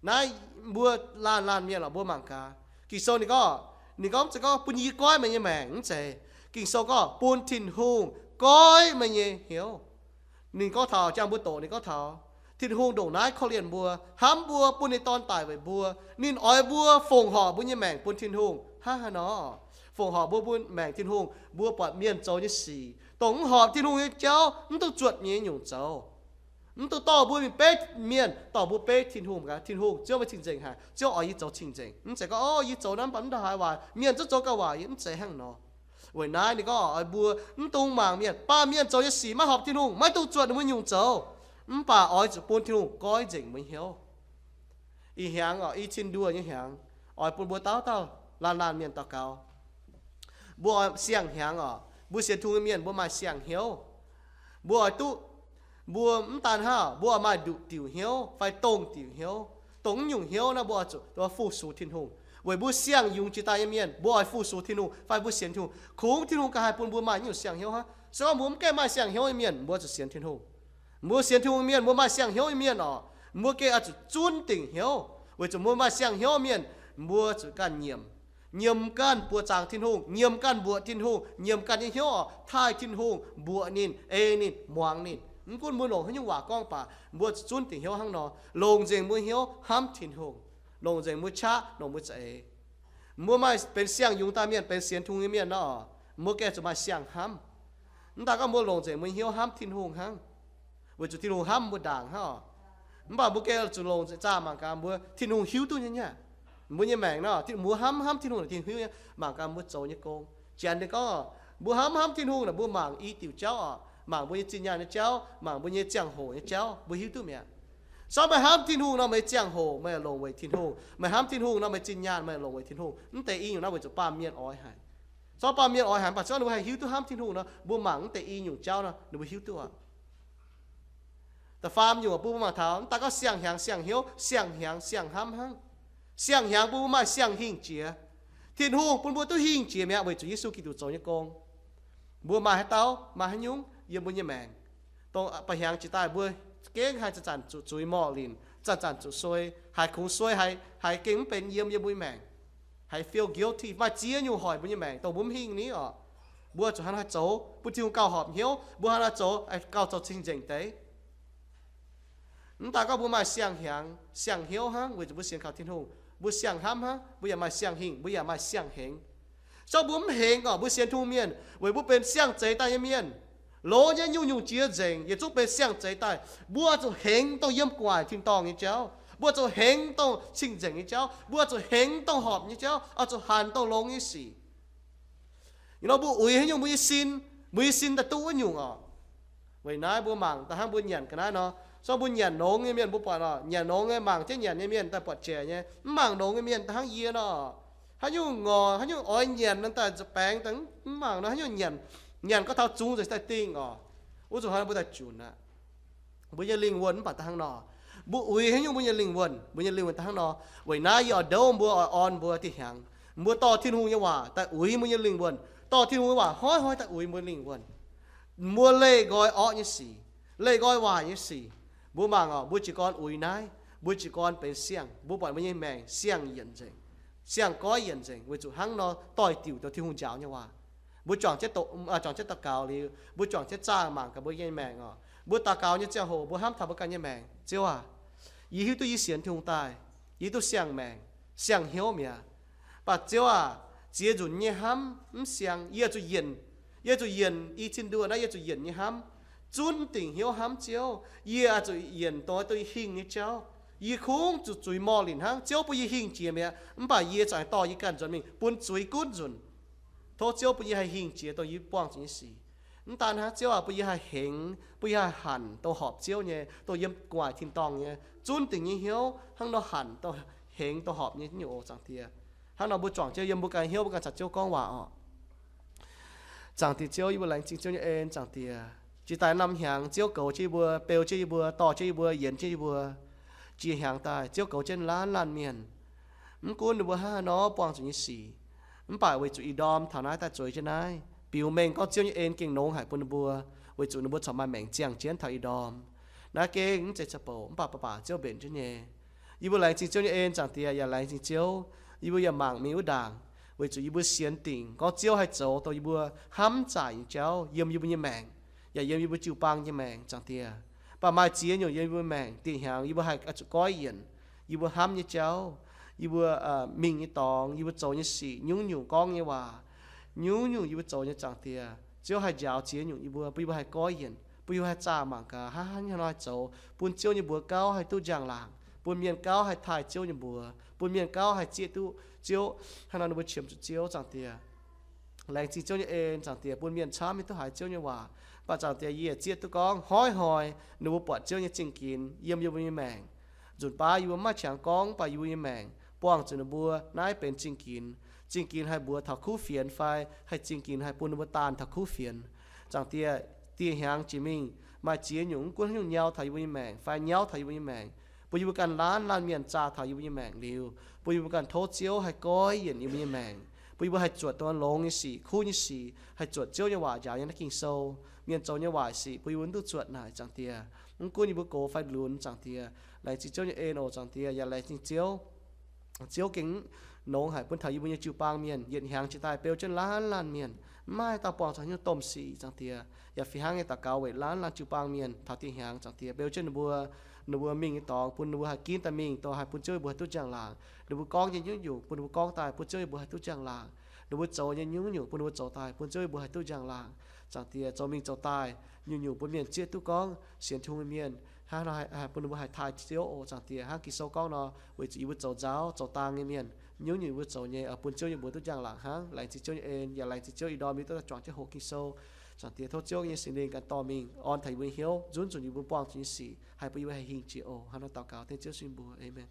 Naaiv mbuo laanh laanh mienh lorqc, mbuo mangc gaax. Ging-Sou ninh gorngv, ninh gorngv mv zeiz gorngv bun yie goiv meih nyei maengc, mv zeiz. Ging-Sou gorngv bun Tin-Hungh goiv meih nyei hnyouv. Ninh gorngv taux, jangx mbuo doqc ninh gorngv taux, Tin-Hungh ndongc naaiv korv-lienh mbuo, hnamv mbuo, bun ninh Dorn daic weic mbuo. Ninh oix mbuo fongc horc mbuo nyei maengc bun Tin-Hungh hnangv haaix nor. Fongc horc mbuo, mbuo maengc Tin-Hungh, mbuo buatc mienh zoux nyei sic, dongh mv horpc Tin-Hungh nyei jauv, mv duqv zuotc nyei nyungc zoux. Mv duqv dorh mbuo mingh beiv mienh, dorh mbuo beiv Tin-Hungh. Mangc gaax, Tin-Hungh, Ziouv meih cing-nzengc haic, Ziouv oix yie zoux cing-nzengc. Mv zeiz gorngv, o, yie zoux naaiv mv baac mv ndaaih haaix waac, mienh zungv zoux gauh waac, yie mv zeiz hnangv nor. Weic naaiv ninh gorngv oix mbuo mv dungx mangc mienh, baamh mienh zoux nyei sic maiv horpc Tin-Hungh, maiv dungx zuotc ninh mbuo nyungc zoux. Mv baac oix zuqc bun Tin-Hungh goiv nzengc mbuo hnyouv. Ih hnyangx oc, i cin nduoh nyei hnyangx, oix bun mbuo dauh dauh laanh laanh mienh daux gaux. Mbuo oix siang-hnyangx oc. Mbuo sienx Tin-Hungh nyei mienh mbuo maaih siang-hnyouv. Mbuo oix duqv, mbuo mv daan hnangv, mbuo oix maaih nduqc diuc hnyouv fai dongh diuc hnyouv. Dongh naaiv nyungc hnyouv naaiv mbuo oix zuqc fu-sux Tin-Hungh. Weic mbuo siang-yungz jiex daaih nyei mienh, mbuo oix fu-sux Tin-Hungh fai mbuo sienx Tin-Hungh, kungx Tin-Hungh ganh haih bun mbuo maaih naaiv nyungc siang-hnyouv hnangv. Se gorngv mbuo mv gaengh maaih siang-hnyouv nyei mienh, mbuo zuqc sienx Tin-Hungh. Mbuo sienx Tin-Hungh mienh, mbuo maaih siang-hnyouv nyei mienh oc, mbuo gengh oix zuqc zunv dingc hnyouv. Weic zuqc mbuo maaih siang-hnyouv mienh, mbuo zuqc ganh nyiemc. Nyiemc ganh buoqc zaangc Tin-Hungh, nyiemc ganh mbuoqc Tin-Hungh, nyiemc ganh nyei hnyouv oc, taaih Tin-Hungh, mbuoqc ninh, ei ninh, muangx ninh. Mv gunv mbuo longc haaix nyungc waac gorngv baac, mbuo zuqc zunv dingc hnyouv hnangv nor, longc nzengc mbuo hnyouv hnamv Tin-Hungh, longc nzengc mbuo qaqv, longc mbuo za'eix. Mbuo maaih benx siang-yungz daaih mienh, benx sienx Tin-Hungh nyei mienh nor, mbuo gengh zuqc maaih siang-hnamv. Mv daan gorngv mbuo longc nzengc mbuo hnyouv hnamv Tin-Hungh hnangv, weic zuqc Tin-Hungh hnamv mbuo ndaangc hnangv oc. Mv baac mbuo gengh zuqc longc nzengc zaah mangc gaax mbuo Tin-Hungh hiuv duqv nyei nyei. Mbuo nyei maengc nor, mbuo hnamv, hnamv Tin-Hungh, Tin-Hungh hiuv nyei. Mangc gaax mbuo zoux nyei gong. Janx ninh gorngv, mbuo hnamv, hnamv Tin-Hungh naaic, mbuo mangc i diuc jauv oc, mangc mbuo nyei zinh nyaanh nyei jauv, mangc mbuo nyei ziangh hoc nyei jauv, mbuo hiuv duqv mi'aqv. Se gorngv meih hnamv Tin-Hungh nor, meih ziangh hoc meih longc weic Tin-Hungh. Meih hnamv Tin-Hungh nor, meih zinh nyaanh meih longc weic Tin-Hungh. Mv deix i nyungc naaiv weic zuqc baamh mienh oix haic. Se gorngv baamh mienh oix haic, mv baac se gorngv ninh mbuo haih hiuv duqv hnamv Tin-Hungh nor, mbuo mangc mv deix i nyungc jauv nor, ninh mbuo hiuv duqv aqv. Da'faam nyungc bun mbuo mangc taux, mv daan gorngv siang-hnyangx siang-hnyouv, siang-hnyangx siang-hnamv hnangv. Siang-hnyangx bun mbuo maaih siang-hingh jiex. Tin-Hungh bun mbuo duqv hingh jiex mi'aqv weic zuqc Yesu Giduc zoux nyei gong. Mbuo maaih haaix dauh, maaih haaix nyungc yiem mbuo nyei maengc, dongh ba'hnyangx jiex daaih mbuo gengh haih zanc-zanc zuqc zuiz morh linc, zanc-zanc zuqc suei, haiz kungx suei, haiz, haiz gengh mv benx yiem, yiem mbuo nyei maengc, haiz feel guilty, maaih ziex nyungc hoic mbuo nyei maengc dongh mbuo mv hingh ni oc. Mbuo zuqc hnangv haaix zoux bun Tin-Hungh gauh horpc hnyouv? Mbuo hnangv haaix zoux gauh zoux cing-nzengc deix? Mv daan gorngv mbuo maaih siang-hnyangx siang-hnyouv hnangv weic zuqc mbuo sienx kaux Tin-Hungh, mbuo siang-hnamv hnangv, mbuo yaac maaih siang-hingh, mbuo yaac maaih siang-hengx. Se gorngv mbuo mv hengx oc, mbuo sienx Tin-Hungh mienh weic mbuo benx siang-zeix daaih nyei mienh, loz nyei nyungc-nyungc jiex nzengc, yietc zungv benx siang-zeix daaih. Mbuo zuqc hengx dongh yiem gu'nguaaic tin-dorngh nyei jauv. Mbuo zuqc hengx dongh cing-nzengc nyei jauv. Mbuo zuqc hengx dongh horpc nyei jauv, oix zuqc hanc dongh longx nyei sic. Ih nor mbuo uix haaix nyungc mbuo nyei sin, mbuo nyei sin daaih duqv wuov nyungc oc. Weic naaiv mbuo mangc daaih hnangv mbuo nyanc ga'naaiv nor, so mbuo nyanc nongx nyei mienh mbuo buatc oc, nyanc nongx nyei mangc jienv nyanc nyei mienh daaih buatc jaic nyei. Mv mangc nongx nyei mienh daaih hnangv yie nor, haaix nyungc ngorc, haaix nyungc oix nyanc nor daaih nzuih baengx daaih mv mangc nor, haaix nyungc nyanc, nyanc gorngv taux zungx nzengc daaih dingh oc. Wuov zuqc hnoi mbuo daaih junc aqv. Mbuo nyei lingh wuonh mv baac daaih hnangv nor. Mbuo uix haaix nyungc mbuo nyei lingh wuonh, mbuo nyei lingh wuonh daaih hnangv nor. Weic naaiv yie oix ndouv mbuo, oix orn mbuo diuh hnyangx, mbuo dorh Tin-Hungh nyei waac daaih uix mbuo nyei lingh wuonh, dorh Tin-Hungh nyei waac hnoi-hnoi daaih uix mbuo lingh wuonh. Mbuo leih nqoi orqv nyei sic, leih nqoi waaic nyei sic. Mbuo mangc oc, mbuo jiez gorn uix naaiv, mbuo jiez gorn benx siang, mbuo buatc mbuo nyei maengc siang yienc nzengc, siang goiv yienc nzengc, weic zuqc hnangv nor doix-diuc dongh Tin-Hungh njaaux nyei waac. Mbuo juangc jienv, juangc jienv daux gaux liuz, mbuo juangc jienv zaah mangc gaax mbuo nyei maengc oc. Mbuo daux gaux nyei ziangh hoc mbuo hnamv taux mbuo ganh nyei maengc, Ziouv aac, yie hiuv duqv yie sienx Tin-Hungh daaih, yie duqv siang-maengc, siang-hnyouv mi'aqv. Mv baac Ziouv aac, ziex nzunc nyei hnamv mv siang, yie zuqc yienc, yie zuqc yienc i cin nduoh naaiv, yie zuqc yienc nyei hnamv, zunv dingc hnyouv hnamv Ziouv. Yie zuqc yienc dongh, dongh yie hingh nyei jauv. Yie kungx zuqc zuiz morh linc hnangv. Ziouv bun yie hingh jiex mi'aqv, mv baac yie za'gengh dorh yie ganh nzuonx mingh bun zuiz gunv nzunc. Tov Ziouv bun yie haih hingh jiex dongh yie buangh zuqc nyei sic. Mv daan hnangv, Ziouv aac, bun yie haih hengx, bun yie haih hanc dongh horpc Ziouv nyei, dongh yiem gu'nguaaic tin-dorngh nyei, zunv dingc nyei hnyouv hnangv nor hanc dongh, hengx dongh horpc nyei nyungc oc, Zaangc Diex. Hnangv nor mbuo juangc jienv yiem mbuo ganh hnyouv, mbuo ganh caux Ziouv gorngv waac oc. Zaangc Diex Ziouv, yie mbuo laengz zingh Ziouv nyei en, Zaangc Diex. Jiex daaih norm hnyangx Ziouv goux jienv yie mbuo, beu jienv yie mbuo, dorh jienv yie mbuo, yienx jienv yie mbuo. Jiex hnyangx daaih Ziouv goux jienv laanh laanh mienh. Mv gunv ninh mbuo hnangv haaix nor buangh zuqc nyei sic, mv baac weic zuqc ih ndorm taux naaiv daaih zueiz jienv naaiv, biux mengh gorngv Ziouv nyei en gengh nongx haic bun ninh mbuo, weic zuqc ninh mbuo corc maaih maengc ziangh jienv taux ih ndorm. Naaiv gengh mv zeiz za'bouc, mv baac baac baac Ziouv mbenc jienv nyei. Yie mbuo laengz zingh Ziouv nyei en, Zaangc Diex, yaac laengz zingh Ziouv. Yie mbuo yaac mangc mingh wuov ndaangc, weic zuqc yie mbuo sienx dingc gorngv Ziouv haih zoux dongh yie mbuo hnamv zaaic nyei jauv yiem yie mbuo nyei maengc, yaac yiem yie mbuo jiu-baang nyei maengc, Zaangc Diex. Mv baac maaih ziex nyungc yiem yie mbuo maengc diuh hnyangx yie mbuo haih zuqc goiv yienc. Yie mbuo hnamv nyei jauv, yie mbuo, aa, mingh nyei dorngx, yie mbuo zoux nyei sic, nyungc nyungc gorngv nyei waac, nyungc nyungc yie mbuo zoux nyei, Zaangc Diex, Ziouv haih njaaux ziex nyungc yie mbuo, bun yie mbuo haih goiv yienc, bun yie mbuo haih zaah mangc gaax hnangv haaix nor haih zoux, bun Ziouv nyei mbuox gauh haih duqv njang-laangc, bun mienh gauh haih taaih Ziouv nyei mbuox, bun mienh gauh haih zieqv duqv Ziouv hnangv haaix nor ninh mbuo qiemx zuqc Ziouv, Zaangc Diex. Laengz zingh Ziouv nyei en, Zaangc Diex, bun mienh camv mingh duqv haiz Ziouv nyei waac. Mv baac Zaangc Diex, yie yaac zieqv duqv gorngv hnoi-hnoi ninh mbuo buatc Ziouv nyei zingh ginx yiem yie mbuo nyei maengc. Nzunc baav yie mbuo mv maaih qangx gorngv, mv baac yie mbuo nyei maengc buangh zuqc ninh mbuo naaiv benx zingh ginx. Zingh ginx haih mbuox taux kuv fienx fai haih zingh ginx haih bun ninh mbuo daanh taux kuv fienx. Zaangc Diex, diuh hnyangx jiex mingh maaih ziex nyungc, mv gunv haaix nyungc nyau taux yie mbuo nyei maengc fai nyauv taux yie mbuo nyei maengc, bun yie mbuo ganh laanh laanh mienh zaah taux yie mbuo nyei maengc liuz, bun yie mbuo ganh tov Ziouv haih goiv yienc yie mbuo nyei maengc, bun yie mbuo haih zuotc dongh longx nyei sic, kuv nyei sic, haih zuotc Ziouv nyei waac njaaux nyei naaiv Ging-Sou. Mienh zoux nyei waaic sic bun yie mbuo mv duqv zuotc naaic, Zaangc Diex. Mv gunv yie mbuo gox fai lunx, Zaangc Diex, laengz zingh Ziouv nyei en oc, Zaangc Diex, yaac laengz zingh Ziouv. Ziouv gengh nongx haic bun taux yie mbuo nyei jiu-baang mienh yietc hnyangx jiex daaih beu jienv laanh laanh mienh, mv maaih dauh buangh zuqc haaix nyungc domh sic, Zaangc Diex. Yaac fih hnangv nyei daux gaux weic laanh laanh jiu-baang mienh taux diuh hnyangx, Zaangc Diex, beu jienv ninh mbuo, ninh mbuo mingh nyei dorngx bun ninh mbuo haih ginv daaih mingh, dongh haih bun Ziouv nyei mbuox haih duqv njang-laangc. Ninh mbuo gorngv nyei nyungc-nyungc bun ninh mbuo gorngv daaih bun Ziouv nyei mbuox haih duqv njang-laangc. Ninh mbuo zoux nyei nyungc-nyungc bun ninh mbuo zoux daaih bun Ziouv nyei mbuox haih duqv njang-laangc. Zaangc Diex, zoux mingh zoux daaih nyungc-nyungc bun mienh zieqv duqv gorngv sienx Tin-Hungh nyei mienh hnangv nor, bun ninh mbuo haih taaih Ziouv oc, Zaangc Diex, hnangv Ging-Sou gorngv nor, weic zuqc yie mbuo zoux nzaaux zoux daang nyei mienh, nyungc-nyungc yie mbuo zoux nyei oix bun Ziouv nyei mbuox duqv njang-laangc hnangv. Laengz zingh Ziouv nyei en, yaac laengz zingh Ziouv ih ndorm yie duqv daaih juangc jienv hoqc Ging-Sou. Zaangc Diex, tov Ziouv nyei Singx Lingh ganh dorh mingh orn taux yie mbuo nyei hnyouv, nzunc nzunc yie mbuo buangh zuqc nyei sic haih bun yie mbuo haih hingh jiex oc. Hnangv nor daux gaux dengv Ziouv Yesu nyei mbuox, aamen.